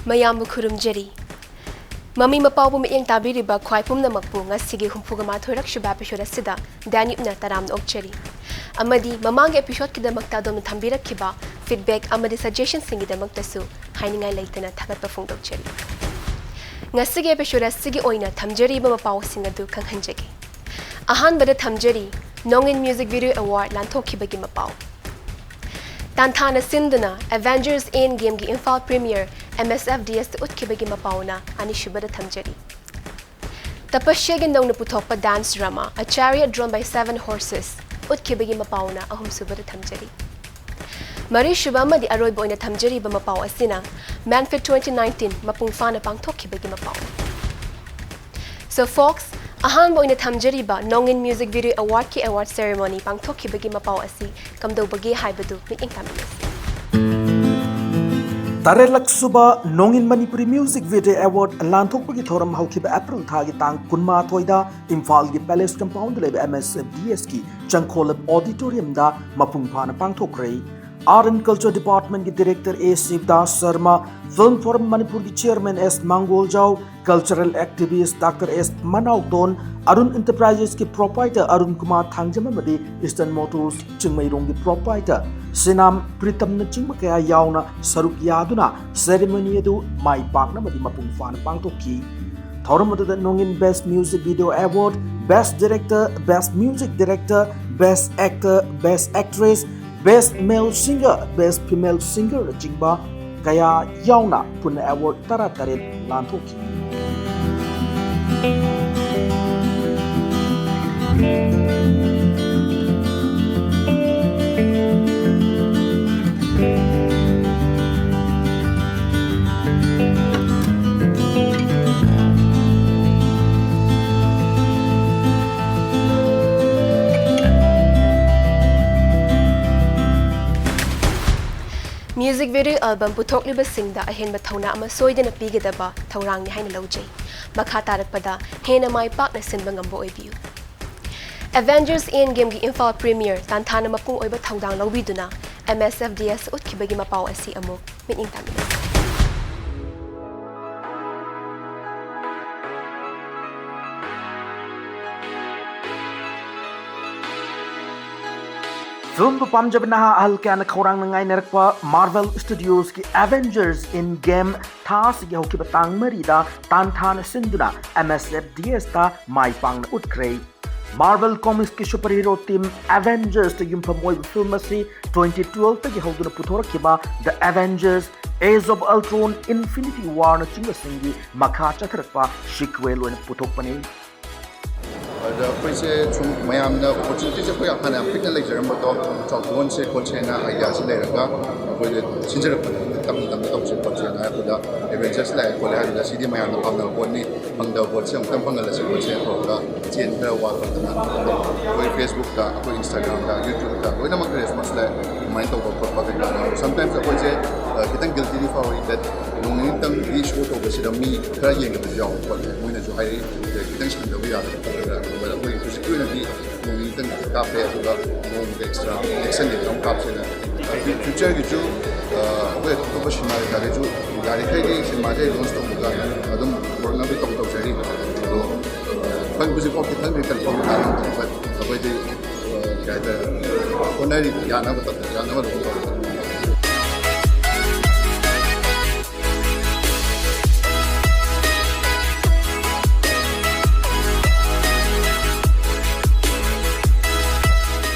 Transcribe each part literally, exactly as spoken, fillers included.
ꯃꯌꯥꯝꯕꯨ ꯈꯨꯔꯨꯝꯖꯔꯤ꯫ ꯃꯃꯤ ꯃꯄꯥꯎꯕꯨ ꯃꯤꯠꯌꯦꯡ ꯇꯥꯕꯤꯔꯤꯕ ꯈ꯭ꯋꯥꯏ ꯄꯨꯝꯅꯃꯛꯄꯨ ꯉꯁꯤꯒꯤ ꯍꯨꯝꯐꯨꯒ ꯃꯥꯊꯣꯏꯔꯛꯁꯨꯕ episode ꯑꯁꯤꯗ ꯗꯥꯅ꯭ꯌꯨꯞꯅ ꯇꯔꯥꯝꯅ ꯑꯣꯛꯆꯔꯤ꯫ ꯑꯃꯗꯤ ꯃꯃꯥꯡꯒꯤ episodeꯀꯤꯗꯃꯛꯇ ꯑꯗꯣꯝꯅ ꯊꯝꯕꯤꯔꯛꯈꯤꯕ feedback ꯑꯃꯗꯤ suggestionꯁꯤꯡꯒꯤꯗꯃꯛꯇꯁꯨ ꯍꯥꯏꯅꯤꯡꯉꯥꯏ ꯂꯩꯇꯅ ꯊꯥꯒꯠꯄ ꯐꯣꯡꯗꯣꯛꯆꯔꯤ꯫ ꯉꯁꯤꯒꯤ episodeꯑꯁꯤꯒꯤ ꯑꯣꯏꯅ ꯊꯝꯖꯔꯤꯕ ꯃꯄꯥꯎꯁꯤꯡ ꯑꯗꯨ ꯈꯪꯍꯟꯖꯒꯦ꯫ ꯑꯍꯥꯟꯕꯗ ꯊꯝꯖꯔꯤ, ꯅꯣꯡꯏꯟ Music Video Award ꯂꯥꯟꯊꯣꯛꯈꯤꯕꯒꯤ ꯃꯄꯥꯎ꯫ ꯇꯥꯟꯊꯥꯅ ꯁꯤꯟꯗꯨꯅ Avengers Endgameꯒꯤ ꯏꯝꯐꯥꯜ premiere MSFDSꯇ ꯎꯠꯈꯤꯕꯒꯤ ꯃꯄꯥꯎꯅ ꯑꯅꯤꯁꯨꯕꯗ ꯊꯝꯖꯔꯤ꯫ ꯇꯄꯁ꯭ꯌꯒꯤ ꯅꯧꯅ ꯄꯨꯊꯣꯛꯄ dance drama A Chariot Drawn by Seven Horses ꯎꯠꯈꯤꯕꯒꯤ ꯃꯄꯥꯎꯅ ꯑꯍꯨꯝꯁꯨꯕꯗ ꯊꯝꯖꯔꯤ꯫ ꯃꯔꯤꯁꯨꯕ ꯑꯃꯗꯤ ꯑꯔꯣꯏꯕ ꯑꯣꯏꯅ ꯊꯝꯖꯔꯤꯕ ꯃꯄꯥꯎ ꯑꯁꯤꯅ MANFIT twenty nineteen ꯃꯄꯨꯡ ꯐꯥꯅ ꯄꯥꯡꯊꯣꯛꯈꯤꯕꯒꯤ ꯃꯄꯥꯎꯅꯤ꯫ So folks, ꯑꯍꯥꯟꯕ ꯑꯣꯏꯅ ꯊꯝꯖꯔꯤꯕ ꯅꯣꯡꯏꯟ Music Video Awardꯀꯤ award ceremony ꯄꯥꯡꯊꯣꯛꯈꯤꯕꯒꯤ ꯃꯄꯥꯎ ꯑꯁꯤ ꯀꯝꯗꯧꯕꯒꯦ ꯍꯥꯏꯕꯗꯨ ꯃꯤꯠꯌꯦꯡ ꯇꯥꯃꯤꯟꯅꯁꯤ꯫ ꯇꯔꯦꯠꯂꯛꯁꯨꯕ ꯅꯣꯡꯏꯟ ꯃꯅꯤꯄꯨꯔꯤ Music Video Award ꯂꯥꯟꯊꯣꯛꯄꯒꯤ ꯊꯧꯔꯝ ꯍꯧꯈꯤꯕ April ꯊꯥꯒꯤ ꯇꯥꯡ ꯀꯨꯟꯃꯥꯊꯣꯏꯗ ꯏꯝꯐꯥꯜꯒꯤ Palace Compoundꯗ ꯂꯩꯕ MSFDSꯀꯤ ꯆꯪꯈꯣꯂꯞ auditoriumꯗ ꯃꯄꯨꯡ ꯐꯥꯅ ꯄꯥꯡꯊꯣꯛꯈ꯭ꯔꯦ꯫ Art and Culture Departmentꯀꯤ Director A ꯁꯤꯕꯗꯥꯁ Sharma, Film Forum ꯃꯅꯤꯄꯨꯔꯒꯤ Chairman S ꯃꯥꯡꯒꯣꯜꯖꯥꯎ, Cultural Activist Doctor S ꯃꯅꯥꯎꯇꯣꯟ, Arun Enterprisesꯀꯤ Proprietor Arun Kumar Thangjam ꯑꯃꯗꯤ Eastern Motors ꯆꯤꯡꯃꯩꯔꯣꯡꯒꯤ Proprietor ꯁꯤꯅꯥꯝ ꯄ꯭ꯔꯤꯇꯝꯅꯆꯤꯡꯕ ꯀꯌꯥ ꯌꯥꯎꯅ ꯁꯔꯨꯛ ꯌꯥꯗꯨꯅ ceremony ꯑꯗꯨ ꯃꯥꯏ ꯄꯥꯛꯅ ꯑꯃꯗꯤ ꯃꯄꯨꯡ ꯐꯥꯅ ꯄꯥꯡꯊꯣꯛꯈꯤ꯫ ꯊꯧꯔꯝ ꯑꯗꯨꯗ ꯅꯣꯡꯏꯟ Best Music Video Award, Best Director, Best Music Director, Best Actor, Best Actress, Best Male Singer, Best Female Singerꯅꯆꯤꯡꯕ ꯀꯌꯥ ꯌꯥꯎꯅ ꯄꯨꯟꯅ award ꯇꯔꯥꯇꯔꯦꯠ ꯂꯥꯟꯊꯣꯛꯈꯤ꯫ Music video album ꯄꯨꯊꯣꯛꯂꯤꯕꯁꯤꯡꯗ ꯑꯍꯦꯟꯕ ꯊꯧꯅꯥ ꯑꯃ ꯁꯣꯏꯗꯅ ꯄꯤꯒꯗꯕ ꯊꯧꯔꯥꯡꯅꯤ ꯍꯥꯏꯅ ꯂꯧꯖꯩ꯫ ꯃꯈꯥ ꯇꯥꯔꯛꯄꯗ ꯍꯦꯟꯅ ꯃꯥꯏ ꯄꯥꯛꯅ ꯁꯤꯟꯕ ꯉꯝꯕ ꯑꯣꯏꯕꯤꯌꯨ꯫ Avengers Endgameꯒꯤ ꯏꯝꯐꯥꯜ premiere ꯇꯥꯟꯊꯥꯅ ꯃꯄꯨꯡ ꯑꯣꯏꯕ ꯊꯧꯗꯥꯡ ꯂꯧꯕꯤꯗꯨꯅ MSFDS ꯎꯠꯈꯤꯕꯒꯤ ꯃꯄꯥꯎ ꯑꯁꯤ ꯑꯃꯨꯛ ꯃꯤꯠꯌꯦꯡ ꯇꯥꯃꯤꯟꯅꯁꯤ꯫ ꯐꯤꯂꯝꯕꯨ ꯄꯥꯝꯖꯕ ꯅꯍꯥ ꯑꯍꯜ ꯀꯌꯥꯅ ꯈꯧꯔꯥꯡꯅ ꯉꯥꯏꯅꯔꯛꯄ Marvel Studiosꯀꯤ Avengers Endgame ꯊꯥ ꯑꯁꯤꯒꯤ ꯍꯧꯈꯤꯕ ꯇꯥꯡ ꯃꯔꯤꯗ ꯇꯥꯟꯊꯥꯅ ꯁꯤꯟꯗꯨꯅ M S F D Sꯇ ꯃꯥꯏ ꯄꯥꯛꯅ ꯎꯠꯈ꯭ꯔꯦ꯫ Marvel Comicsꯀꯤ superhero team Avengersꯇ ꯌꯨꯝꯐꯝ ꯑꯣꯏꯕ ꯐꯤꯂꯝ ꯑꯁꯤ twenty twelveꯇꯒꯤ ꯍꯧꯗꯨꯅ ꯄꯨꯊꯣꯔꯛꯈꯤꯕ The Avengers Age of Ultron, Infinity Warꯅꯆꯤꯡꯕꯁꯤꯡꯒꯤ ꯃꯈꯥ ꯆꯠꯊꯔꯛꯄ sequel ꯑꯣꯏꯅ ꯄꯨꯊꯣꯛꯄꯅꯤ꯫ ꯑꯗ ꯑꯩꯈꯣꯏꯁꯦ ꯁꯨꯝ ꯃꯌꯥꯝꯅ opportunityꯁꯦ ꯑꯩꯈꯣꯏ ꯍꯥꯟꯅ ꯌꯥꯝ ꯄꯤꯛꯅ ꯂꯩꯖꯔꯝꯕꯗꯣ ꯆꯥꯎꯊꯣꯛꯍꯟꯁꯦ ꯈꯣꯠꯁꯦꯅ ideaꯁꯦ ꯂꯩꯔꯒ ꯑꯩꯈꯣꯏꯁꯦ ꯁꯤꯟꯖꯔꯛꯄꯅꯦ꯫ ꯇꯞꯅ ꯇꯞꯅ ꯇꯧꯁꯦ ꯈꯣꯠꯁꯦꯅ ꯍꯥꯏꯔꯛꯄꯗ Avengersꯁꯦ ꯂꯥꯛꯑꯦ ꯈꯣꯠꯂꯦ ꯍꯥꯏꯕꯗ ꯁꯤꯗꯤ ꯃꯌꯥꯝꯅ ꯄꯥꯝꯅꯕ ꯄꯣꯠꯅꯤ, ꯐꯪꯗꯕ ꯄꯣꯠꯁꯦ ꯑꯃꯨꯛꯇꯪ ꯐꯪꯍꯜꯂꯁꯦ ꯈꯣꯠꯁꯦꯅ ꯇꯧꯔꯒ ꯆꯦꯟ ꯈꯔ ꯋꯥꯠꯄꯗꯨꯅ ꯑꯩꯈꯣꯏ Facebookꯇ, ꯑꯩꯈꯣꯏ Instagramꯗ, YouTubeꯇ ꯂꯣꯏꯅꯃꯛ response ꯂꯥꯛꯑꯦ꯫ ꯑꯗꯨꯃꯥꯏꯅ ꯇꯧꯕ ꯈꯣꯠꯄ ꯀꯩꯀꯥ ꯌꯥꯎꯋꯦ꯫ Sometimes ꯑꯩꯈꯣꯏꯁꯦ, ꯑ, ꯈꯤꯇꯪ guiltyꯗꯤ ꯐꯥꯎꯏ that ꯅꯣꯡ ꯅꯤꯅꯤꯇꯪꯗꯤ show ꯇꯧꯕꯁꯤꯗ ꯃꯤ ꯈꯔ ꯌꯦꯡꯗꯕꯁꯨ ꯌꯥꯎꯋꯦ ꯈꯣꯠꯂꯦ꯫ ꯃꯣꯏꯅꯁꯨ ꯍꯥꯏꯔꯛꯏ, "ꯈꯤꯇꯪ ꯁꯪꯗꯕ ꯌꯥꯗꯕ ꯈꯣꯠꯇꯕ ꯌꯥꯗꯕ", but ꯑꯩꯈꯣꯏ ꯍꯧꯖꯤꯛꯀꯤ ꯑꯣꯏꯅꯗꯤ ꯅꯣꯡ ꯅꯤꯅꯤꯇꯪ ꯀꯥꯞꯄꯦ, ꯑꯗꯨꯒ ꯅꯣꯡꯃꯒꯤ extra action ꯀꯩꯀꯥ ꯑꯃꯨꯛ ꯀꯥꯞꯁꯦꯅ꯫ ꯑꯗꯨ futureꯒꯤꯁꯨ, ꯑ, ꯑꯩꯈꯣꯏ ꯑꯇꯣꯞꯄ cinema ꯀꯩꯀꯥꯒꯤꯁꯨ ꯌꯥꯔꯤꯈꯩꯗꯤ cinemaꯁꯦ launch ꯇꯧꯕꯗ ꯑꯗꯨꯝ ꯄꯨꯔꯛꯅꯕ ꯇꯧ-, ꯇꯧꯖꯔꯤ꯫ ꯑꯗꯣ, ꯑ, ꯍꯧꯖꯤꯛꯐꯥꯎ ꯈꯤꯇꯪꯗꯤ confirm ꯇꯥꯔꯝꯗ꯭ꯔꯤ, but ꯑꯩꯈꯣꯏꯗꯤ, ꯑ, ꯀꯩ ꯍꯥꯏꯇꯥꯔꯦ, ꯍꯣꯠꯅꯔꯤ, ꯌꯥꯅꯕ ꯇꯧ-, ꯌꯥꯅꯕ ꯑꯗꯨꯝ ꯇꯧꯖꯔꯤ꯫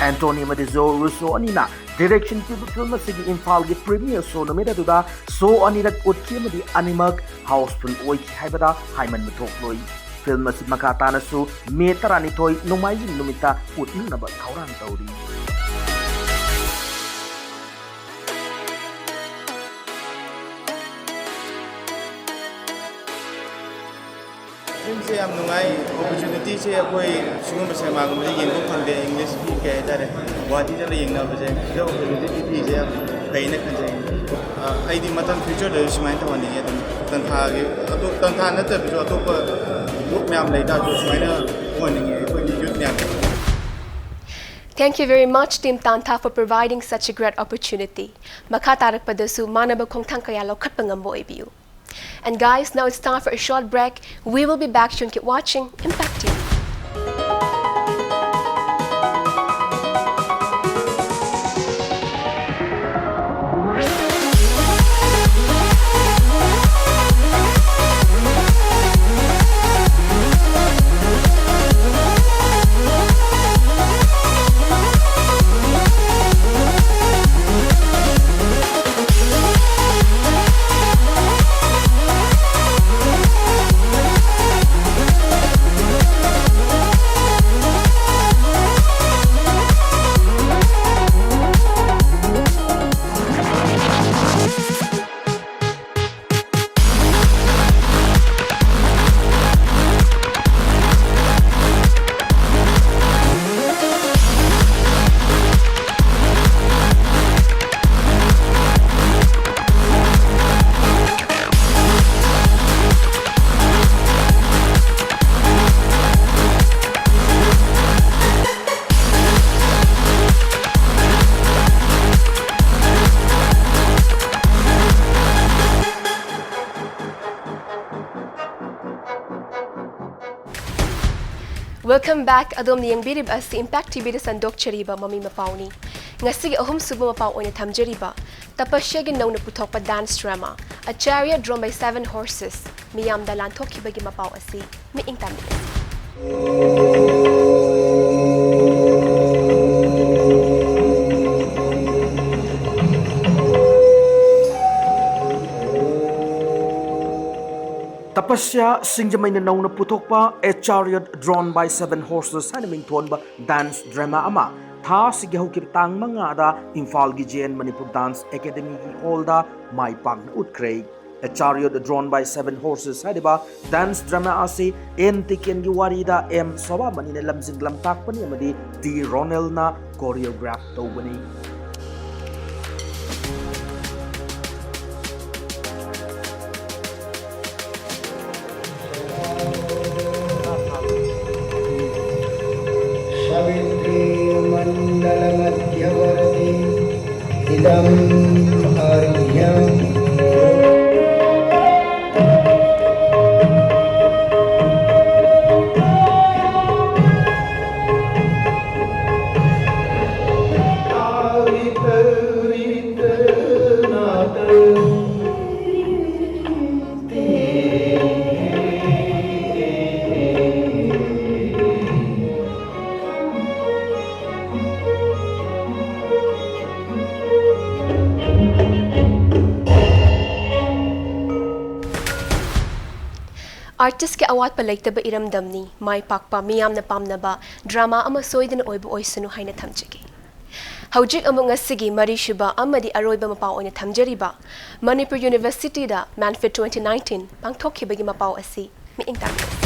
Anthony ꯑꯃꯗꯤ Joe Russo ꯑꯅꯤꯅ direction ꯄꯤꯕ film ꯑꯁꯤꯒꯤ ꯏꯝꯐꯥꯜꯒꯤ premiere show ꯅꯨꯃꯤꯠ ꯑꯗꯨꯗ show ꯑꯅꯤꯔꯛ ꯎꯠꯈꯤ ꯑꯃꯗꯤ ꯑꯅꯤꯃꯛ housefull ꯑꯣꯏꯈꯤ ꯍꯥꯏꯕꯗ ꯍꯥꯏꯃꯟꯕ ꯊꯣꯛꯂꯣꯏ꯫ Film ꯑꯁꯤ ꯃꯈꯥ ꯇꯥꯅꯁꯨ May ꯇꯔꯥꯅꯤꯊꯣꯏ ꯅꯣꯡꯃꯥꯏꯖꯤꯡ ꯅꯨꯃꯤꯠꯇ ꯎꯠꯅꯅꯕ ꯊꯧꯔꯥꯡ ꯇꯧꯔꯤ꯫ Filmꯁꯦ ꯌꯥꯝ ꯅꯨꯡꯉꯥꯏ꯫ Opportunityꯁꯦ ꯑꯩꯈꯣꯏ ꯁꯤꯒꯨꯝꯕ cinemaꯒꯨꯝꯕꯗꯤ ꯌꯦꯡꯕ ꯐꯪꯗꯦ꯫ Englishꯀꯤ ꯀꯩ ꯍꯥꯏꯇꯥꯔꯦ, ꯒꯨꯍꯥꯇꯤꯗ ꯂꯩ ꯌꯦꯡꯅꯕꯁꯦ, ꯁꯤꯗ opportunity ꯄꯤꯔꯤꯁꯦ ꯌꯥꯝ ꯐꯩꯅ ꯈꯟꯖꯩ꯫ ꯑ, ꯑꯩꯗꯤ ꯃꯊꯪ futureꯗꯁꯨ ꯁꯨꯃꯥꯏꯅ ꯇꯧꯍꯟꯅꯤꯡꯉꯦ꯫ ꯑꯗꯨꯝ ꯇꯟꯊꯥꯒꯤ, ꯑꯇꯣꯞ-, ꯇꯟꯊꯥ ꯅꯠꯇ꯭ꯔꯕꯁꯨ ꯑꯇꯣꯞꯄ group ꯃꯌꯥꯝ ꯂꯩ ꯇꯥꯔꯁꯨ ꯁꯨꯃꯥꯏꯅ ꯑꯣꯏꯍꯟꯅꯤꯡꯉꯦ ꯑꯩꯈꯣꯏꯒꯤ youth ꯃꯌꯥꯝꯁꯦ꯫ Thank you very much, Team Tantha, for providing such a great opportunity. ꯃꯈꯥ ꯇꯥꯔꯛꯄꯗꯁꯨ ꯃꯥꯟꯅꯕ ꯈꯣꯡꯊꯥꯡ ꯀꯌꯥ ꯂꯧꯈꯠꯄ ꯉꯝꯕ ꯑꯣꯏꯕꯤꯌꯨ꯫ And guys, now it's time for a short break. We will be back soon. Keep watching Impact T V. Welcome back. ꯑꯗꯣꯝꯅ ꯌꯦꯡꯕꯤꯔꯤꯕ ꯑꯁꯤ Impact TVꯗ ꯁꯟꯗꯣꯛꯆꯔꯤꯕ ꯃꯃꯤ ꯃꯄꯥꯎꯅꯤ꯫ ꯉꯁꯤꯒꯤ ꯑꯍꯨꯝꯁꯨꯕ ꯃꯄꯥꯎ ꯑꯣꯏꯅ ꯊꯝꯖꯔꯤꯕ ꯇꯄꯁ꯭ꯌꯥꯒꯤ ꯅꯧꯅ ꯄꯨꯊꯣꯛꯄ dance drama Acharya Drawn by Seven Horses ꯃꯤꯌꯥꯝꯗ ꯂꯥꯟꯊꯣꯛꯈꯤꯕꯒꯤ ꯃꯄꯥꯎ ꯑꯁꯤ ꯃꯤꯠꯌꯦꯡ ꯇꯥꯃꯤꯟꯅꯁꯤ꯫ ꯇꯄꯁ꯭ꯌꯥ ꯁꯤꯡꯖꯃꯩꯅ ꯅꯧꯅ ꯄꯨꯊꯣꯛꯄ A Chariot Drawn by Seven Horses ꯍꯥꯏꯅ ꯃꯤꯡꯊꯣꯟꯕ dance drama ꯑꯃ ꯊꯥ ꯑꯁꯤꯒꯤ ꯍꯧꯈꯤꯕ ꯇꯥꯡ ꯃꯉꯥꯗ ꯏꯝꯐꯥꯜꯒꯤ J N Manipur Dance Academyꯒꯤ hallꯗ ꯃꯥꯏ ꯄꯥꯛꯅ ꯎꯠꯈ꯭ꯔꯦ꯫ A Chariot Drawn by Seven Horses ꯍꯥꯏꯔꯤꯕ dance drama ꯑꯁꯤ N Tikenꯒꯤ ꯋꯥꯔꯤꯗ M ꯁꯣꯚꯥꯃꯅꯤꯅ ꯂꯝꯖꯤꯡ ꯂꯝꯇꯥꯛꯄꯅꯤ ꯑꯃꯗꯤ T Ronelꯅ choreograph ꯇꯧꯕꯅꯤ꯫ सावित्री मण्डलमध्यवर्ती इदम् अर्घ्यम्। Artistꯀꯤ ꯑꯋꯥꯠꯄ ꯂꯩꯇꯕ ꯏꯔꯝꯗꯝꯅꯤ, ꯃꯥꯏ ꯄꯥꯛꯄ, ꯃꯤꯌꯥꯝꯅ ꯄꯥꯝꯅꯕ drama ꯑꯃ ꯁꯣꯏꯗꯅ ꯑꯣꯏꯕ ꯑꯣꯏꯁꯅꯨ ꯍꯥꯏꯅ ꯊꯝꯖꯒꯦ꯫ ꯍꯧꯖꯤꯛ ꯑꯃꯨꯛ ꯉꯁꯤꯒꯤ ꯃꯔꯤꯁꯨꯕ ꯑꯃꯗꯤ ꯑꯔꯣꯏꯕ ꯃꯄꯥꯎ ꯑꯣꯏꯅ ꯊꯝꯖꯔꯤꯕ ꯃꯅꯤꯄꯨꯔ Universityꯗ MANFIT twenty nineteen ꯄꯥꯡꯊꯣꯛꯈꯤꯕꯒꯤ ꯃꯄꯥꯎ ꯑꯁꯤ ꯃꯤꯠꯌꯦꯡ ꯇꯥꯕꯤꯔꯁꯤ꯫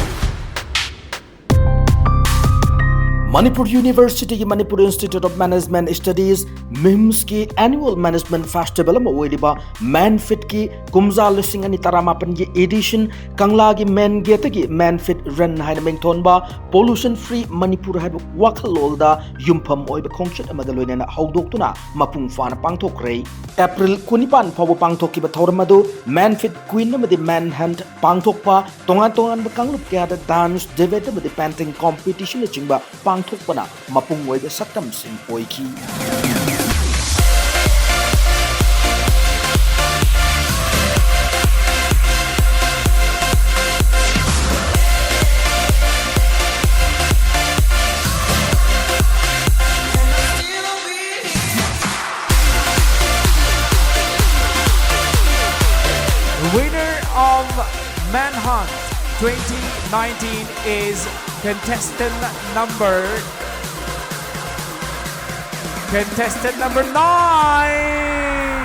ꯃꯅꯤꯄꯨꯔ ꯌꯨꯅꯤꯚꯔꯁꯤꯇꯤꯒꯤ Manipur Institute of Management Studies, ꯃꯤꯝꯁꯀꯤ annual management festival ꯑꯃ ꯑꯣꯏꯔꯤꯕ ꯃꯦꯟꯐꯤꯠꯀꯤ ꯀꯨꯝꯖꯥ ꯂꯤꯁꯤꯡ ꯑꯅꯤ ꯇꯔꯥꯃꯥꯄꯟꯒꯤ edition ꯀꯪꯂꯥꯒꯤ ꯃꯦꯟ ꯒꯦꯠꯇꯒꯤ ꯃꯦꯟꯐꯤꯠ ꯔꯟ ꯍꯥꯏꯅ ꯃꯤꯡꯊꯣꯟꯕ Pollution Free Manipur ꯍꯥꯏꯕ ꯋꯥꯈꯜꯂꯣꯟꯗ ꯌꯨꯝꯐꯝ ꯑꯣꯏꯕ ꯈꯣꯡꯆꯠ ꯑꯃꯒ ꯂꯣꯏꯅꯅ ꯍꯧꯗꯣꯛꯇꯨꯅ ꯃꯄꯨꯡ ꯐꯥꯅ ꯄꯥꯡꯊꯣꯛꯈ꯭ꯔꯦ꯫ ꯑꯦꯄ꯭ꯔꯤꯜ ꯀꯨꯟꯅꯤꯄꯥꯟ ꯐꯥꯎꯕ ꯄꯥꯡꯊꯣꯛꯈꯤꯕ ꯊꯧꯔꯝ ꯑꯗꯨ ꯃꯦꯟꯐꯤꯠ ꯀ꯭ꯋꯤꯟ ꯑꯃꯗꯤ ꯃꯦꯟ ꯍꯟꯠ ꯄꯥꯡꯊꯣꯛꯄ, ꯇꯣꯉꯥꯟ ꯇꯣꯉꯥꯟꯕ ꯀꯥꯡꯂꯨꯞ ꯀꯌꯥꯗ dance, debate ꯑꯃꯗꯤ painting competition ꯅꯆꯤꯡꯕ ꯄꯥꯡꯊꯣꯛꯄꯅ ꯃꯄꯨꯡ ꯑꯣꯏꯕ ꯁꯛꯇꯝꯁꯤꯡ ꯑꯣꯏꯈꯤ꯫ Winner of Manhunt twenty nineteen is contestant number, contestant number nine.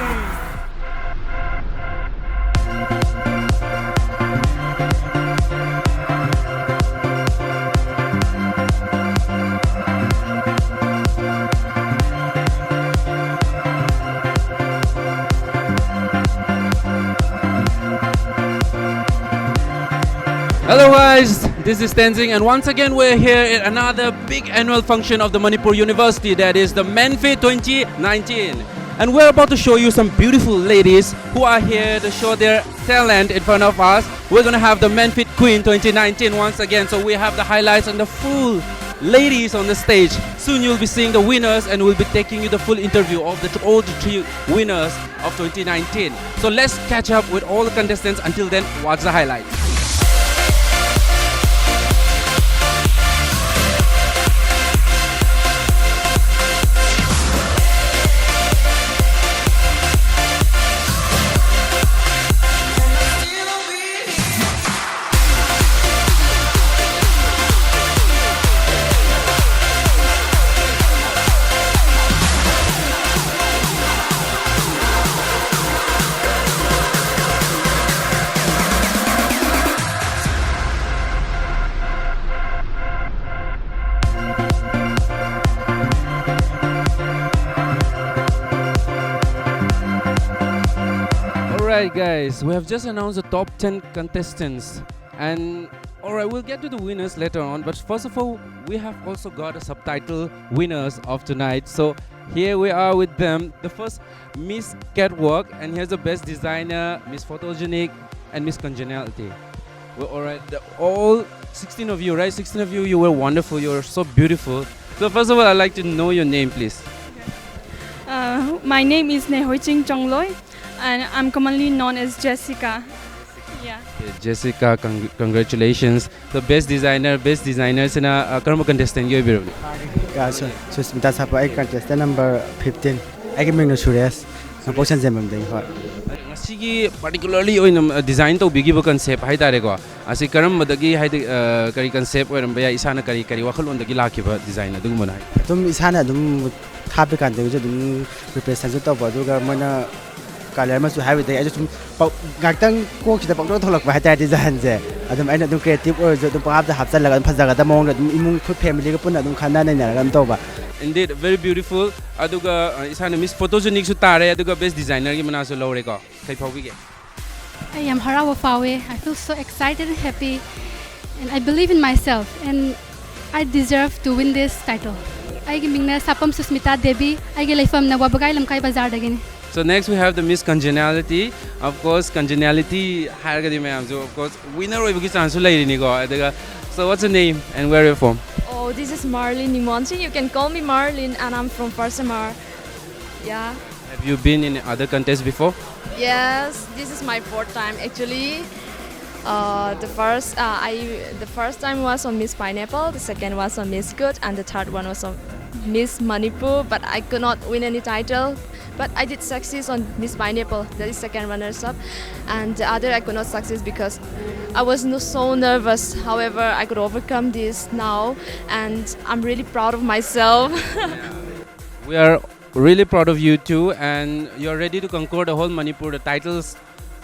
Hello guys, this is Tenzing, and once again we're here at another big annual function of the Manipur University, that is the Menfit twenty nineteen. And we're about to show you some beautiful ladies who are here to show their talent in front of us. We're gonna have the Menfit Queen twenty nineteen once again, so we have the highlights and the full ladies on the stage. Soon you'll be seeing the winners, and we'll be taking you the full interview of the, all the three winners of twenty nineteen. So let's catch up with all the contestants. Until then, watch the highlights. Alright, guys, we have just announced the top ten contestants. And alright, we'll get to the winners later on. But first of all, we have also got a subtitle winners of tonight. So here we are with them. The first, Miss Catwalk, and here's the best designer, Miss Photogenic, and Miss Congeniality. Well, alright, the, all sixteen of you, right? Sixteen of you, you were wonderful. You were so beautiful. So first of all, I'd like to know your name, please. Uh, my name is Nehoiching Chongloi, and I'm commonly known as Jessica. Yeah. Okay, Jessica, con- congratulations. The best designer, best designer ꯁꯤꯅ uh, ꯀꯔꯝꯕ contestant ꯒꯤ ꯑꯣꯏꯕꯤꯔꯕꯅꯣ? ꯁꯨꯁꯃꯤꯇꯥ ꯁꯥꯄ, ꯑꯩ contestant number fifteen꯫ ꯑꯩꯒꯤ ꯃꯤꯡꯅ ꯁꯨꯔꯦꯁ, ꯅꯣꯡꯄꯣꯛ ꯁꯟꯖꯦꯟꯕꯝꯗꯒꯤ꯫ ꯍꯣꯏ꯫ ꯉꯁꯤꯒꯤ particularly ꯑꯣꯏꯅ design ꯇꯧꯕꯤꯈꯤꯕ concept ꯍꯥꯏꯇꯥꯔꯦꯀꯣ, ꯑꯁꯤ ꯀꯔꯝꯕꯗꯒꯤ, ꯍꯥꯏꯗꯤ uh, ꯀꯔꯤ concept ꯑꯣꯏꯔꯝꯕ ꯌꯥꯏ, ꯏꯁꯥꯅ ꯀꯔꯤ ꯀꯔꯤ ꯋꯥꯈꯜꯂꯣꯟꯗꯒꯤ ꯂꯥꯛꯈꯤꯕ design ꯑꯗꯨꯒꯨꯝꯕꯅꯣ ꯍꯥꯏ? ꯑꯗꯨꯝ ꯏꯁꯥꯅ ꯑꯗꯨꯝ ꯍꯥꯞꯄꯤꯀꯥꯟꯗꯒꯤꯁꯨ ꯑꯗꯨꯝ representation ꯇꯧꯕ, ꯑꯗꯨꯒ ꯃꯣꯏꯅ colour ꯃꯆꯨ ꯍꯥꯏꯕꯗꯒꯤ ꯑꯩꯁꯨ ꯁꯨꯝ ꯄ- ꯉꯥꯏꯍꯥꯛꯇꯪ ꯀꯣꯛꯁꯤꯗ ꯄꯪꯊꯣꯛ ꯊꯣꯛꯂꯛꯄ ꯍꯥꯏꯇꯥꯔꯦ designꯁꯦ꯫ ꯑꯗꯨꯝ ꯑꯩꯅ ꯑꯗꯨꯝ creative ꯑꯣꯏꯔꯁꯨ ꯑꯗꯨꯝ ꯄꯪꯍꯥꯞꯇ ꯍꯥꯞꯆꯜꯂꯒ ꯑꯗꯨꯝ ꯐꯖꯒꯗꯕ ꯃꯑꯣꯡꯗ ꯑꯗꯨꯝ ꯏꯃꯨꯡ ꯑꯩꯈꯣꯏ familyꯒ ꯄꯨꯟꯅ ꯑꯗꯨꯝ ꯈꯟꯅ ꯅꯩꯅꯔꯒ ꯑꯗꯨꯝ ꯇꯧꯕ꯫ Indeed, very beautiful. ꯑꯗꯨꯒ uh, ꯏꯁꯥꯅ Miss Photogenicꯁꯨ ꯇꯥꯔꯦ, ꯑꯗꯨꯒ best designerꯒꯤ ꯃꯅꯥꯁꯨ ꯂꯧꯔꯦꯀꯣ꯫ ꯀꯩ ꯐꯥꯎꯕꯤꯒꯦ? ꯑꯩ ꯌꯥꯝ ꯍꯔꯥꯎꯕ ꯐꯥꯎꯋꯦ. I feel so excited and happy, and I believe in myself, and I deserve to win this title. ꯑꯩꯒꯤ ꯃꯤꯡꯅ ꯁꯥꯄꯝ ꯁꯨꯁꯃꯤꯇꯥ ꯗꯦꯕꯤ꯫ ꯑꯩꯒꯤ ꯂꯩꯐꯝꯅ ꯋꯥꯕꯒꯥꯏ ꯂꯝꯈꯥꯏ ꯕꯖꯥꯔꯗꯒꯤꯅꯤ꯫ So next we have the Miss Congeniality. Of course, Congeniality ꯍꯥꯏꯔꯒꯗꯤ ꯃꯌꯥꯝꯁꯨ of course winner ꯑꯣꯏꯕꯒꯤ chanceꯁꯨ ꯂꯩꯔꯤꯅꯤꯀꯣ꯫ ꯑꯗꯨꯒ, so what's your name and where are you from? Oh, this is Marlene Nimonchi. You can call me Marlene, and I'm from Farsamar. Yeah. Have you been in other contests before? Yes, this is my fourth time actually. Uh, the first, uh, I, the first time was on Miss Pineapple, the second was on Miss Good, and the third one was on Miss Manipur. But I could not win any title. But I did success on Miss Pineapple, that is second runners up, and the other I could not success because I was no, so nervous. However, I could overcome this now, and I'm really proud of myself. We are really proud of you too, and you're ready to conquer the whole Manipur, the titles,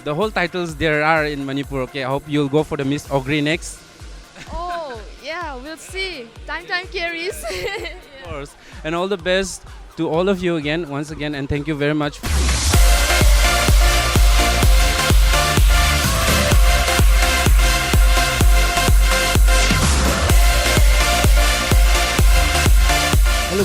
the whole titles there are in Manipur. Okay, I hope you'll go for the Miss Ogre next. Oh, yeah, we'll see. Time, time carries. Of course. And all the best to all of you again, once again, and thank you very much.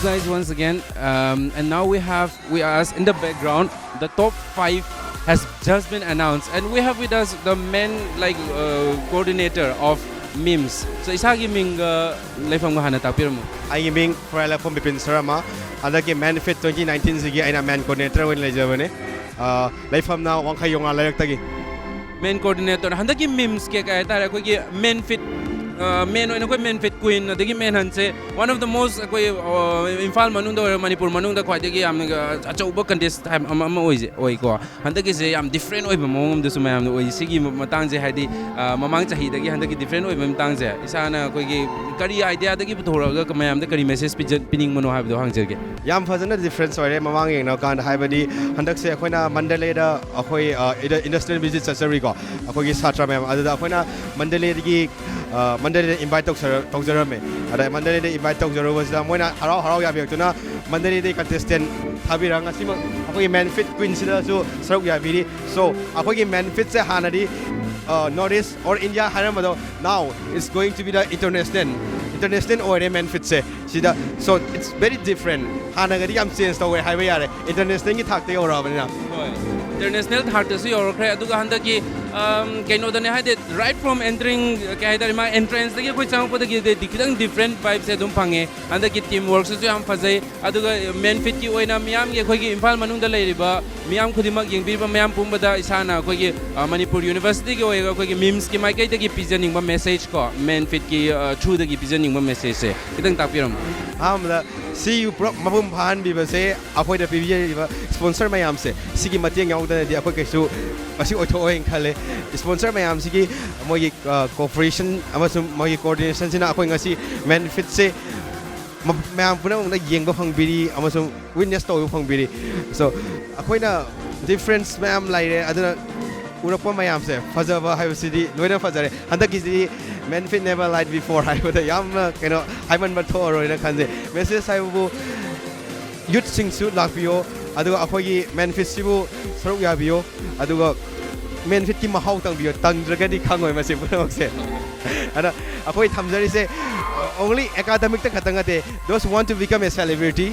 Guys, once again, um, and now we have we us in the background. The top five has just been announced, and we have with us the main, like, uh, coordinator of memes. So, ꯏꯁꯥꯒꯤ ꯃꯤꯡꯒ ꯂꯩꯐꯝꯒ ꯍꯥꯟꯅ ꯇꯥꯛꯄꯤꯔꯝꯃꯨ꯫ ꯑꯩꯒꯤ ꯃꯤꯡ ꯈꯨꯔꯥꯏꯂꯥꯛꯄꯝ ꯕꯤꯄꯤꯟ ꯁꯔꯃ꯫ ꯍꯟꯗꯛꯀꯤ ꯃꯦꯟ fit twenty nineteen ꯁꯤꯒꯤ ꯑꯩꯅ ꯃꯦꯟ coordinator ꯑꯣꯏꯅ ꯂꯩꯖꯕꯅꯦ꯫ ꯑ, ꯂꯩꯐꯝꯅ ꯋꯥꯡꯈꯩ ꯌꯣꯉꯥ ꯂꯩꯔꯛꯇꯒꯤ꯫ ꯃꯦꯟ ꯀꯣꯑꯣꯔꯗꯤꯅꯦꯇꯔ, ꯍꯟꯗꯛꯀꯤ ꯃꯤꯝꯁ ꯀꯩ ꯀꯩ ꯍꯥꯏꯇꯥꯔꯦ, ꯑꯩꯈꯣꯏꯒꯤ ꯃꯦꯟ ꯐꯤꯠ, ꯑ, ꯃꯦꯟ ꯑꯣꯏꯅ ꯑꯩꯈꯣꯏ ꯃꯦꯟ ꯐꯤꯠ ꯀ꯭ꯋꯤꯟ, ꯑꯗꯒꯤ ꯃꯦꯟ ꯍꯟꯁꯦ one of the most ꯑꯩꯈꯣꯏ, ꯑ, ꯏꯝꯐꯥꯜ ꯃꯅꯨꯡꯗ ꯑꯣꯏꯔꯣ, ꯃꯅꯤꯄꯨꯔ ꯃꯅꯨꯡꯗ ꯈ꯭ꯋꯥꯏꯗꯒꯤ ꯌꯥꯝꯅ, ꯑ, ꯑꯆꯧꯕ ꯀꯟꯇꯦꯁ ꯍꯥꯏꯕ ꯑꯃ, ꯑꯃ ꯑꯣꯏꯁꯦ, ꯑꯣꯏꯀꯣ꯫ ꯍꯟꯗꯛꯀꯤꯁꯦ ꯌꯥꯝ ꯗꯤꯐ꯭ꯔꯦꯟ ꯑꯣꯏꯕ ꯃꯑꯣꯡ ꯑꯃꯗꯁꯨ ꯃꯌꯥꯝꯅ ꯑꯣꯏ꯫ ꯁꯤꯒꯤ ꯃꯇꯥꯡꯁꯦ ꯍꯥꯏꯗꯤ, ꯑ, ꯃꯃꯥꯡ ꯆꯍꯤꯗꯒꯤ ꯍꯟꯗꯛꯀꯤ ꯗꯤꯐ꯭ꯔꯦꯟ ꯑꯣꯏꯕ ꯃꯇꯥꯡꯁꯦ ꯏꯁꯥꯅ ꯑꯩꯈꯣꯏꯒꯤ ꯀꯔꯤ ꯑꯥꯏꯗꯤꯌꯥꯗꯒꯤ ꯄꯨꯊꯣꯔꯛꯑꯒ ꯃꯌꯥꯝꯗ ꯀꯔꯤ ꯃꯦꯁꯦꯖ ꯄꯤꯖ-, ꯄꯤꯅꯤꯡꯕꯅꯣ ꯍꯥꯏꯕꯗꯣ ꯍꯪꯖꯒꯦ꯫ ꯌꯥꯝ ꯐꯖꯅ ꯗꯤꯐ꯭ꯔꯦꯟꯁ ꯑꯣꯏꯔꯦ ꯃꯃꯥꯡ ꯌꯦꯡꯅꯕ ꯀꯥꯟꯗ, ꯍꯥꯏꯕꯗꯤ ꯍꯟꯗꯛꯁꯦ ꯑꯩꯈꯣꯏꯅ ꯃꯟꯗꯂꯦꯗ ꯑꯩꯈꯣꯏ, ꯑ, ꯏꯟꯗ-, ꯏꯟꯗꯁꯇ꯭ꯔꯤꯌꯦꯜ ꯚꯤꯖꯤꯠ ꯆꯠꯆꯔꯨꯏꯀꯣ, ꯑꯩꯈꯣꯏꯒꯤ ꯁꯥꯇ꯭ꯔ ꯃꯌꯥꯝ꯫ ꯑꯗꯨꯗ ꯑꯩꯈꯣꯏꯅ ꯃꯟꯗꯂꯦꯗꯒꯤ, ꯑ, ꯃꯟꯗꯂꯦꯗ ꯏꯟꯚꯥꯏꯠ ꯇꯧꯖꯔ-, ꯇꯧꯖꯔꯝꯃꯦ꯫ ꯑꯗ ꯃꯟꯗꯂꯦꯗ ꯏꯟꯚꯥꯏꯠ ꯇꯧꯖꯔꯨꯕꯁꯤꯗ ꯃꯣꯏꯅ ꯍꯔꯥꯎ ꯍꯔꯥꯎ ꯌꯥꯕꯤꯔꯛꯇꯨꯅ ꯃꯟꯗꯂꯦꯗꯒꯤ ꯀꯟꯇꯦꯁꯇꯦꯟ ꯊꯥꯕꯤꯔꯒ ꯉꯁꯤꯃꯛ ꯑꯩꯈꯣꯏꯒꯤ ꯃꯦꯟ ꯐꯤꯠ ꯀ꯭ꯋꯤꯟꯁꯤꯗꯁꯨ ꯁꯔꯨꯛ ꯌꯥꯕꯤꯔꯤ꯫ So, ꯑꯩꯈꯣꯏꯒꯤ ꯃꯦꯟ ꯐꯤꯠꯁꯦ ꯍꯥꯟꯅꯗꯤ, ꯑ, North East or India ꯍꯥꯏꯔꯝꯕꯗꯣ, now it's going to be the international, international ꯑꯣꯏꯔꯦ ꯃꯦꯟ ꯐꯤꯠꯁꯦ ꯁꯤꯗ꯫ So, it's very different. ꯍꯥꯟꯅꯒꯗꯤ ꯌꯥꯝ ꯆꯦꯟꯖ ꯇꯧꯔꯦ ꯍꯥꯏꯕ ꯌꯥꯔꯦ, ꯏꯟꯇꯔꯅꯦꯁꯅꯦꯜꯒꯤ ꯊꯥꯛꯇ ꯌꯧꯔꯛꯑꯕꯅꯤꯅ꯫ ꯍꯣꯏ, ꯏꯟꯇꯔꯅꯦꯁꯅꯦꯜ ꯊꯥꯛꯇꯁꯨ ꯌꯧꯔꯛꯈ꯭ꯔꯦ꯫ ꯑꯗꯨꯒ ꯍꯟꯗꯛꯀꯤ, ꯑꯝ, ꯀꯩꯅꯣꯗꯅꯦ, ꯍꯥꯏꯗꯤ, right from entering, ꯀꯩ ꯍꯥꯏꯇꯥꯔꯦ, ꯃꯥ ꯑꯦꯟꯇ꯭ꯔꯦꯟꯁꯇꯒꯤ ꯑꯩꯈꯣꯏ ꯆꯪꯉꯛꯄꯗꯒꯤꯗꯤ ꯈꯤꯇꯪ ꯗꯤꯐ꯭ꯔꯦꯟ ꯚꯥꯏꯕꯁꯦ ꯑꯗꯨꯝ ꯐꯪꯉꯦ꯫ ꯍꯟꯗꯛꯀꯤ ꯇꯤꯝ ꯋꯥꯔꯛꯁꯤꯁꯨ ꯌꯥꯝ ꯐꯖꯩ꯫ ꯑꯗꯨꯒ ꯃꯦꯟ ꯐꯤꯠꯀꯤ ꯑꯣꯏꯅ ꯃꯤꯌꯥꯝꯒꯤ, ꯑꯩꯈꯣꯏꯒꯤ ꯏꯝꯐꯥꯜ ꯃꯅꯨꯡꯗ ꯂꯩꯔꯤꯕ ꯃꯤꯌꯥꯝ ꯈꯨꯗꯤꯡꯃꯛ, ꯌꯦꯡꯕꯤꯔꯤꯕ ꯃꯌꯥꯝ ꯄꯨꯝꯕꯗ ꯏꯁꯥꯅ ꯑꯩꯈꯣꯏꯒꯤ, ꯑ, ꯃꯅꯤꯄꯨꯔ ꯌꯨꯅꯤꯚꯔꯁꯤꯇꯤꯒꯤ ꯑꯣꯏꯔꯒ ꯑꯩꯈꯣꯏꯒꯤ ꯃꯤꯝꯁꯀꯤ ꯃꯥꯏꯀꯩꯗꯒꯤ ꯄꯤꯖꯅꯤꯡꯕ ꯃꯦꯁꯦꯖ ꯀꯣ, ꯃꯦꯟ ꯐꯤꯠꯀꯤ, ꯑ, ꯊ꯭ꯔꯨꯗꯒꯤ ꯄꯤꯖꯅꯤꯡꯕ ꯃꯦꯁꯦꯖꯁꯦ ꯈꯤꯇꯪ ꯇꯥꯛꯄꯤꯔꯝꯃꯨ꯫ ꯑꯍꯥꯟꯕꯗ ꯁꯤ ꯄꯨꯂꯞ ꯃꯄꯨꯡ ꯐꯥꯍꯟꯕꯤꯕꯁꯦ ꯑꯩꯈꯣꯏꯗ ꯄꯤꯕꯤꯔꯤꯕ ꯁ꯭ꯄꯣꯟꯁꯔ ꯃꯌꯥꯝꯁꯦ, ꯁꯤꯒꯤ ꯃꯇꯦꯡ ꯌꯥꯎꯗꯅꯗꯤ ꯑꯩꯈꯣꯏ ꯀꯩꯁꯨ ꯉꯁꯤ ꯑꯣꯏꯊꯣꯛꯑꯣꯏꯅ ꯈꯜꯂꯦ꯫ ꯁ꯭ꯄꯣꯟꯁꯔ ꯃꯌꯥꯝꯁꯤꯒꯤ ꯃꯣꯏꯒꯤ, ꯑ, ꯀꯣꯑꯣꯄꯔꯦꯁꯟ ꯑꯃꯁꯨꯡ ꯃꯣꯏꯒꯤ ꯀꯣꯑꯣꯔꯗꯤꯅꯦꯁꯟꯁꯤꯅ ꯑꯩꯈꯣꯏ ꯉꯁꯤ ꯃꯦꯟ ꯐꯤꯠꯁꯦ ꯃ-, ꯃꯌꯥꯝ ꯄꯨꯝꯅꯃꯛꯅ ꯌꯦꯡꯕ ꯐꯪꯕꯤꯔꯤ ꯑꯃꯁꯨꯡ ꯋꯤꯠꯅꯦꯁ ꯇꯧꯕ ꯐꯪꯕꯤꯔꯤ꯫ So, ꯑꯩꯈꯣꯏꯅ ꯗꯤꯐ꯭ꯔꯦꯟꯁ ꯃꯌꯥꯝ ꯂꯩꯔꯦ, ꯑꯗꯨꯅ ꯎꯔꯛꯄ ꯃꯌꯥꯝꯁꯦ ꯐꯖꯕ ꯍꯥꯏꯕꯁꯤꯗꯤ ꯂꯣꯏꯅ ꯐꯖꯔꯦ꯫ ꯍꯟꯗꯛꯀꯤꯁꯤꯗꯤ "Men fit never lied before" ꯍꯥꯏꯕꯗ ꯌꯥꯝꯅ ꯀꯩꯅꯣ ꯍꯥꯏꯃꯟꯕ ꯊꯣꯛꯑꯔꯣꯏꯅ ꯈꯟꯖꯩ꯫ ꯃꯦꯁꯦꯖ ꯍꯥꯏꯕꯕꯨ ꯌꯨꯠꯁꯤꯡꯁꯨ ꯂꯥꯛꯄꯤꯌꯣ, ꯑꯗꯨꯒ ꯑꯩꯈꯣꯏꯒꯤ ꯃꯦꯟ ꯐꯤꯠꯁꯤꯕꯨ ꯁꯔꯨꯛ ꯌꯥꯕꯤꯌꯣ, ꯑꯗꯨꯒ ꯃꯦꯟ ꯐꯤꯠꯀꯤ ꯃꯍꯥꯎ ꯇꯪꯕꯤꯌꯣ, ꯇꯪꯗ꯭ꯔꯒꯗꯤ ꯈꯪꯉꯣꯏ ꯃꯁꯤ ꯄꯨꯝꯅꯃꯛꯁꯦ꯫ ꯑꯗ ꯑꯩꯈꯣꯏ ꯊꯝꯖꯔꯤꯁꯦ only academicꯇ ꯈꯛꯇꯪ ꯅꯠꯇꯦ, those who want to become a celebrity,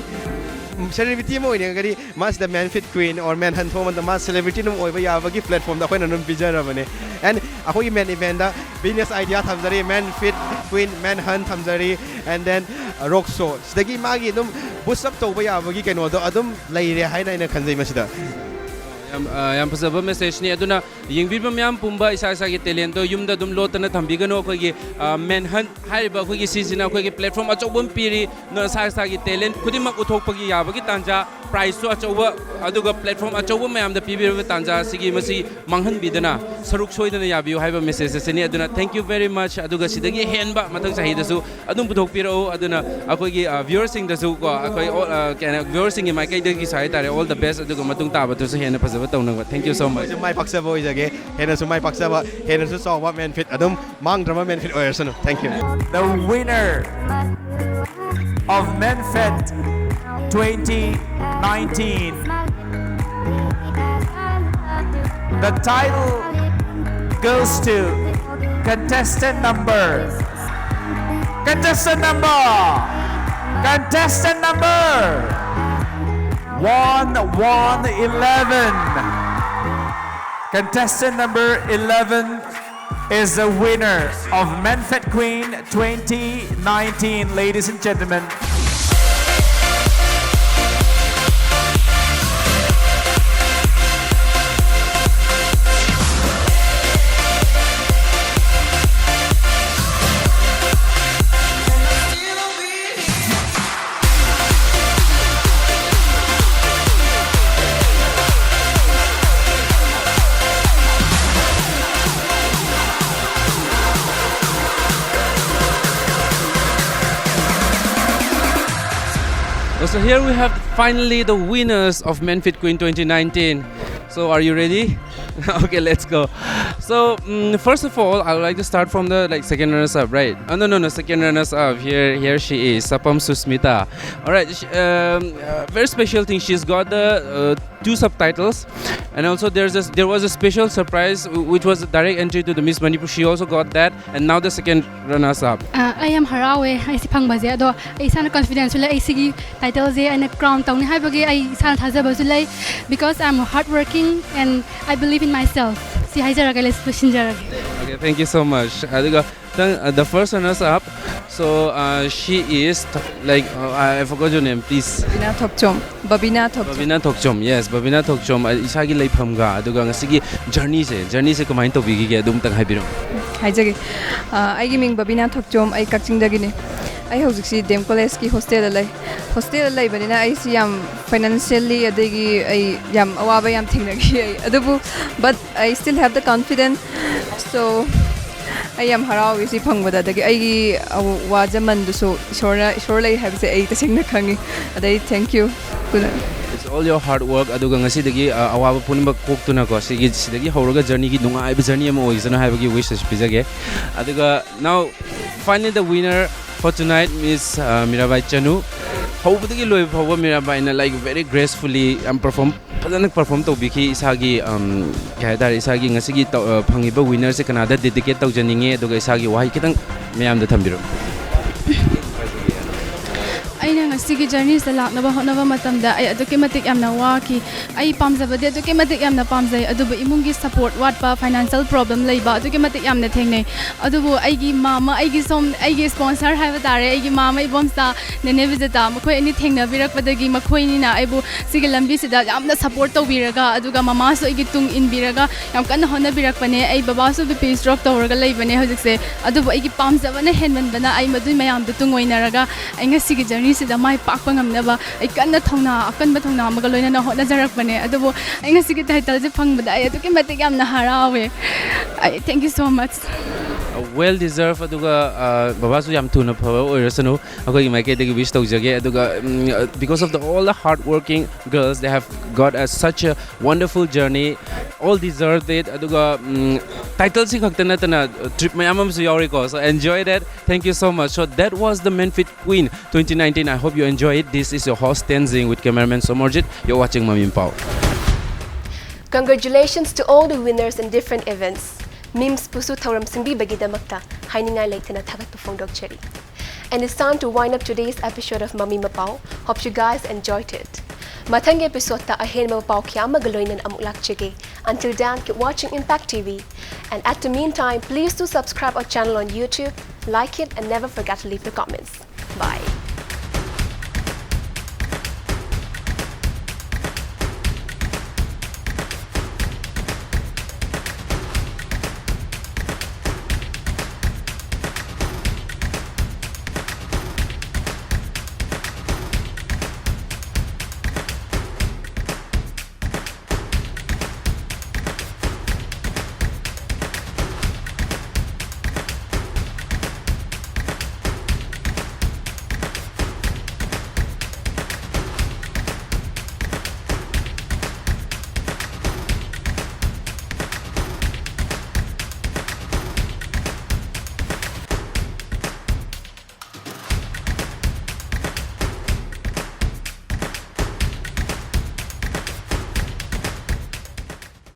celebrity ꯑꯃ ꯑꯣꯏꯅꯤꯡꯉꯒꯗꯤ ꯃꯥꯁꯤꯗ ꯃꯦꯟ ꯐꯤꯠ ꯀ꯭ꯋꯤꯟ or ꯃꯦꯟ ꯍꯟ ꯊꯣꯛꯑ ꯃꯇꯝꯗ ꯃꯥ celebrityꯅ ꯑꯃ ꯑꯣꯏꯕ ꯌꯥꯕꯒꯤ platformꯗ ꯑꯩꯈꯣꯏꯅ ꯑꯗꯨꯝ ꯄꯤꯖꯔꯕꯅꯦ꯫ And ꯑꯩꯈꯣꯏꯒꯤ ꯃꯦꯟ ꯏꯚꯦꯟꯗ Venus Idea ꯊꯝꯖꯔꯤ, ꯃꯦꯟ ꯐꯤꯠ ꯀ꯭ꯋꯤꯟ, ꯃꯦꯟ ꯍꯟ ꯊꯝꯖꯔꯤ, and then rock show꯫ ꯁꯤꯗꯒꯤ ꯃꯥꯒꯤ ꯑꯗꯨꯝ boost up ꯇꯧꯕ ꯌꯥꯕꯒꯤ ꯀꯩꯅꯣꯗꯣ ꯑꯗꯨꯝ ꯂꯩꯔꯦ ꯍꯥꯏꯅ ꯑꯩꯅ ꯈꯟꯖꯩ ꯃꯁꯤꯗ꯫ ꯌꯥꯝ ꯑ, ꯌꯥꯝ ꯐꯖꯕ messageꯅꯤ꯫ ꯑꯗꯨꯅ ꯌꯦꯡꯕꯤꯕ ꯃꯌꯥꯝ ꯄꯨꯝꯕ ꯏꯁꯥ ꯏꯁꯥꯒꯤ talentꯗꯣ ꯌꯨꯝꯗ ꯑꯗꯨꯝ ꯂꯣꯠꯇꯅ ꯊꯝꯕꯤꯒꯅꯨ꯫ ꯑꯩꯈꯣꯏꯒꯤ ꯃꯦꯟ ꯍꯟ ꯍꯥꯏꯔꯤꯕ ꯑꯩꯈꯣꯏꯒꯤ ꯁꯤꯁꯤꯅ ꯑꯩꯈꯣꯏꯒꯤ platform ꯑꯆꯧꯕ ꯑꯃ ꯄꯤꯔꯤ꯫ ꯅ ꯏꯁꯥ ꯏꯁꯥꯒꯤ talent ꯈꯨꯗꯤꯡꯃꯛ ꯎꯠꯊꯣꯛꯄꯒꯤ ꯌꯥꯕꯒꯤ ꯇꯥꯟꯖꯥ, prizeꯁꯨ ꯑꯆꯧꯕ, ꯑꯗꯨꯒ platform ꯑꯆꯧꯕ ꯃꯌꯥꯝꯗ ꯄꯤꯕꯤꯔꯕ ꯇꯥꯟꯖꯥ ꯑꯁꯤꯒꯤ ꯃꯁꯤ ꯃꯥꯡꯍꯟꯕꯤꯗꯅ ꯁꯔꯨꯛ ꯁꯣꯏꯗꯅ ꯌꯥꯕꯤꯌꯨ ꯍꯥꯏꯕ message ꯑꯁꯤꯅꯤ꯫ ꯑꯗꯨꯅ thank you very much꯫ ꯑꯗꯨꯒ ꯁꯤꯗꯒꯤ ꯍꯦꯟꯕ ꯃꯊꯪ ꯆꯍꯤꯗꯁꯨ ꯑꯗꯨꯝ ꯄꯨꯊꯣꯛꯄꯤꯔꯛꯎ꯫ ꯑꯗꯨꯅ ꯑꯩꯈꯣꯏꯒꯤ viewerꯁꯤꯡꯗꯁꯨ ꯀꯣ, ꯑꯩꯈꯣꯏ all, ꯑ, ꯀꯩꯅꯣ, viewerꯁꯤꯡꯒꯤ ꯃꯥꯏꯀꯩꯗꯒꯤꯁꯨ ꯍꯥꯏꯇꯥꯔꯦ, all the best꯫ ꯑꯗꯨꯒ ꯃꯇꯨꯡ ꯇꯥꯕꯗꯁꯨ ꯍꯦꯟꯅ ꯐꯖꯕ ꯇꯧꯅꯕ꯫ Thank you so much꯫ ꯑꯩꯁꯨ ꯃꯥꯏ ꯄꯥꯛꯆꯕ ꯑꯣꯏꯖꯒꯦ, ꯍꯦꯟꯅꯁꯨ ꯃꯥꯏ ꯄꯥꯛꯆꯕ, ꯍꯦꯟꯅꯁꯨ ꯆꯥꯎꯕ ꯃꯦꯟ ꯐꯤꯠ ꯑꯗꯨꯝ ꯃꯥꯡꯗ꯭ꯔꯕ ꯃꯦꯟ fit ꯑꯣꯏꯔꯁꯅꯨ꯫ Thank you꯫ The winner of MenFit twenty nineteen. The title goes to contestant number. Contestant number. Contestant number one one eleven. Contestant number eleven is the winner of MenFit Queen twenty nineteen, ladies and gentlemen. So here we have finally the winners of MenFit Queen twenty nineteen. So are you ready? Okay, let's go. So mm, first of all, I would like to start from the, like, second runners up, right? Oh, no, no, no, second runners up. Here, here she is, Sapam Susmita. All right, sh- um, uh, very special thing. She's got the uh, two subtitles, and also there's a, there was a special surprise, which was a direct entry to the Miss Manipur. She also got that, and now the second runners up. ꯑꯩ ꯌꯥꯝ ꯍꯔꯥꯎꯋꯦ ꯑꯩꯁꯤ ꯐꯪꯕꯁꯦ꯫ ꯑꯗꯣ ꯑꯩ ꯏꯁꯥꯅ ꯀꯟꯐꯤꯗꯦꯟꯁꯁꯨ ꯂꯩ, ꯑꯩ ꯁꯤꯒꯤ ꯇꯥꯏꯇꯜꯁꯦ ꯑꯩꯅ ꯀ꯭ꯔꯥꯎꯟ ꯇꯧꯅꯤ ꯍꯥꯏꯕꯒꯤ ꯑꯩ ꯏꯁꯥꯅ ꯊꯥꯖꯕꯁꯨ ꯂꯩ, because I am hard working and I believe in myself. ꯁꯤ ꯍꯥꯏꯖꯔꯒ ꯑꯩ ꯂꯣꯏꯁꯤꯟꯖꯔꯒꯦ꯫ Okay, thank you so much. ꯑꯗꯨꯒ ꯅꯪ, uh, the first runners up, so, uh, she is th- like, uh, I forgot your name, please. Babina Thokchom. Babina Thokchom. Babina Thokchom, yes, Babina Thokchom. ꯑ, ꯏꯁꯥꯒꯤ ꯂꯩꯐꯝꯒ ꯑꯗꯨꯒ ꯉꯁꯤꯒꯤ ꯖꯔꯅꯤꯁꯦ, ꯖꯔꯅꯤꯁꯦ ꯀꯃꯥꯏꯅ ꯇꯧꯕꯤꯈꯤꯒꯦ, ꯑꯗꯨꯝꯇꯪ ꯍꯥꯏꯕꯤꯔꯝꯃꯨ꯫ ꯍꯥꯏꯖꯒꯦ꯫ ꯑ, ꯑꯩꯒꯤ ꯃꯤꯡ ꯕꯕꯤꯅꯥ ꯊꯣꯛꯆꯣꯝ, ꯑꯩ ꯀꯛꯆꯤꯡꯗꯒꯤꯅꯤ꯫ ꯑꯩ ꯍꯧꯖꯤꯛꯁꯤ ꯗꯤ ꯑꯦꯝ ꯀꯣꯂꯦꯖꯀꯤ ꯍꯣꯁꯇꯦꯜꯗ ꯂꯩ꯫ ꯍꯣꯁꯇꯦꯜꯗ ꯂꯩꯕꯅꯤꯅ ꯑꯩꯁꯤ ꯌꯥꯝ ꯐꯥꯏꯅꯥꯟꯁꯤꯌꯦꯜꯂꯤ, ꯑꯗꯒꯤ ꯑꯩ ꯌꯥꯝ ꯑꯋꯥꯕ ꯌꯥꯝ ꯊꯦꯡꯅꯈꯤ ꯑꯩ꯫ ꯑꯗꯨꯕꯨ but I still have the confidence, so ꯑꯩ ꯌꯥꯝ ꯍꯔꯥꯎꯏ ꯁꯤ ꯐꯪꯕꯗ꯫ ꯑꯗꯒꯤ ꯑꯩꯒꯤ, ꯑ, ꯋꯥꯖꯃꯟꯗꯨꯁꯨ ꯏꯁꯣꯔꯅ, ꯏꯁꯣꯔ ꯂꯩ ꯍꯥꯏꯕꯁꯦ ꯑꯩ ꯇꯁꯦꯡꯅ ꯈꯪꯉꯤ꯫ ꯑꯗꯩ thank you꯫ It's all your hard work. ꯑꯗꯨꯒ ꯉꯁꯤꯗꯒꯤ, ꯑ, ꯑꯋꯥꯕ ꯄꯨꯝꯅꯃꯛ ꯀꯣꯛꯇꯨꯅꯀꯣ, ꯁꯤꯒꯤ, ꯁꯤꯗꯒꯤ ꯍꯧꯔꯒ ꯖꯔꯅꯤꯒꯤ ꯅꯨꯡꯉꯥꯏꯕ ꯖꯔꯅꯤ ꯑꯃ ꯑꯣꯏꯁꯅꯨ ꯍꯥꯏꯕꯒꯤ wishes ꯄꯤꯖꯒꯦ꯫ ꯑꯗꯨꯒ now finally the winner for tonight, Miss, uh, Mirabai Chanu. ꯍꯧꯕꯗꯒꯤ ꯂꯣꯏꯕ ꯐꯥꯎꯕ ꯃꯤꯔꯥꯕꯥꯏꯅ, like, very gracefully ꯌꯥꯝ perform, ꯐꯖꯅ perform ꯇꯧꯕꯤꯈꯤ꯫ ꯏꯁꯥꯒꯤ, um, ꯀꯩ ꯍꯥꯏꯇꯥꯔꯦ, ꯏꯁꯥꯒꯤ ꯉꯁꯤꯒꯤ ꯇꯧ-, ꯑ, ꯐꯪꯉꯤꯕ winnerꯁꯦ ꯀꯅꯥꯗ dedicate ꯇꯧꯖꯅꯤꯡꯉꯦ, ꯑꯗꯨꯒ ꯏꯁꯥꯒꯤ ꯋꯥꯍꯩ ꯈꯤꯇꯪ ꯃꯌꯥꯝꯗ ꯊꯝꯕꯤꯔꯝꯃꯨ꯫ ꯑꯩꯅ ꯉꯁꯤꯒꯤ ꯖꯔꯅꯤꯁꯤꯗ ꯂꯥꯛꯅꯕ ꯍꯣꯠꯅꯕ ꯃꯇꯝꯗ ꯑꯩ ꯑꯗꯨꯛꯀꯤ ꯃꯇꯤꯛ ꯌꯥꯝꯅ ꯋꯥꯈꯤ꯫ ꯑꯩ ꯄꯥꯝꯖꯕꯗꯤ ꯑꯗꯨꯛꯀꯤ ꯃꯇꯤꯛ ꯌꯥꯝꯅ ꯄꯥꯝꯖꯩ, ꯑꯗꯨꯕꯨ ꯏꯃꯨꯡꯒꯤ support ꯋꯥꯠꯄ, financial problem ꯂꯩꯕ ꯑꯗꯨꯛꯀꯤ ꯃꯇꯤꯛ ꯌꯥꯝꯅ ꯊꯦꯡꯅꯩ꯫ ꯑꯗꯨꯕꯨ ꯑꯩꯒꯤ ꯃꯥꯃ, ꯑꯩꯒꯤ ꯁꯣꯝ, ꯑꯩꯒꯤ sponsor ꯍꯥꯏꯕ ꯇꯥꯔꯦ, ꯑꯩꯒꯤ ꯃꯥꯃ ꯏꯕꯣꯝꯆꯥ, ꯅꯦꯅꯦ ꯕꯤꯖꯦꯇꯥ, ꯃꯈꯣꯏ ꯑꯅꯤ ꯊꯦꯡꯅꯕꯤꯔꯛꯄꯗꯒꯤ ꯃꯈꯣꯏ ꯑꯅꯤꯅ ꯑꯩꯕꯨ ꯁꯤꯒꯤ ꯂꯝꯕꯤꯁꯤꯗ ꯌꯥꯝꯅ support ꯇꯧꯕꯤꯔꯒ, ꯑꯗꯨꯒ ꯃꯃꯥꯁꯨ ꯑꯩꯒꯤ ꯇꯨꯡ ꯏꯟꯕꯤꯔꯒ ꯌꯥꯝ ꯀꯟꯅ ꯍꯣꯠꯅꯕꯤꯔꯛꯄꯅꯦ꯫ ꯑꯩ ꯕꯕꯥꯁꯨ B P stroke ꯇꯧꯔꯒ ꯂꯩꯕꯅꯦ ꯍꯧꯖꯤꯛꯁꯦ꯫ ꯑꯗꯨꯕꯨ ꯑꯩꯒꯤ ꯄꯥꯝꯖꯕꯅ ꯍꯦꯟꯃꯟꯕꯅ ꯑꯩ ꯃꯗꯨꯏ ꯃꯌꯥꯝꯗꯣ ꯇꯨꯡꯑꯣꯏꯅꯔꯒ ꯑꯩ ꯉꯁꯤꯒꯤ ꯖꯔꯅꯤꯁꯤꯗ ꯃꯥꯏ ꯄꯥꯛꯄ ꯉꯝꯅꯕ ꯑꯩ ꯀꯟꯅ ꯊꯧꯅꯥ, ꯑꯀꯟꯕ ꯊꯧꯅꯥ ꯑꯃꯒ ꯂꯣꯏꯅꯅ ꯍꯣꯠꯅꯖꯔꯛꯄꯅꯦ꯫ ꯑꯗꯨꯕꯨ ꯑꯩ ꯉꯁꯤꯒꯤ ꯇꯥꯏꯇꯜꯁꯦ ꯐꯪꯕꯗ ꯑꯩ ꯑꯗꯨꯛꯀꯤ ꯃꯇꯤꯛ ꯌꯥꯝꯅ ꯍꯔꯥꯎꯋꯦ꯫ ꯑꯩ thank you so much꯫ Well deserve, ꯑꯗꯨꯒ ꯕꯕꯥꯁꯨ ꯌꯥꯝ ꯊꯨꯅ ꯐꯕ ꯑꯣꯏꯔꯁꯅꯨ, ꯑꯩꯈꯣꯏꯒꯤ ꯃꯥꯏꯀꯩꯗꯒꯤ wish ꯇꯧꯖꯒꯦ꯫ ꯑꯗꯨꯒ because of the all the hard working girls, they have got a such a wonderful journey, all deserve it. ꯑꯗꯨꯒ ꯇꯥꯏꯇꯜꯁꯤ ꯈꯛꯇ ꯅꯠꯇꯅ ꯇ꯭ꯔꯤꯞ ꯃꯌꯥꯝ ꯑꯃꯁꯨ ꯌꯥꯎꯔꯤꯀꯣ, so enjoy that. Thank you so much. So that was the Menfit Queen twenty nineteen. I hope you enjoy it. This is your host Tenzing with cameraman Somorjit. You're watching Mami Pao. Congratulations to all the winners in different events. ꯃꯤꯝꯁꯄꯨꯁꯨ ꯊꯧꯔꯝ ꯁꯤꯟꯕꯤꯕꯒꯤꯗꯃꯛꯇ ꯍꯥꯏꯅꯤꯡꯉꯥꯏ ꯂꯩꯇꯅ ꯊꯥꯒꯠꯄ ꯐꯣꯡꯗꯣꯛꯆꯔꯤ. And it's time to wind up today's episode of Mami Mapao. Hope you guys enjoyed it. ꯃꯊꯪꯒꯤ episodeꯇ ꯑꯍꯦꯟꯕ ꯄꯥꯎ ꯀꯌꯥ ꯑꯃꯒ ꯂꯣꯏꯅꯅ ꯑꯃꯨꯛ ꯂꯥꯛꯆꯒꯦ. Until then, keep watching Impact T V. And at the meantime, please do subscribe our channel on YouTube, like it, and never forget to leave your comments.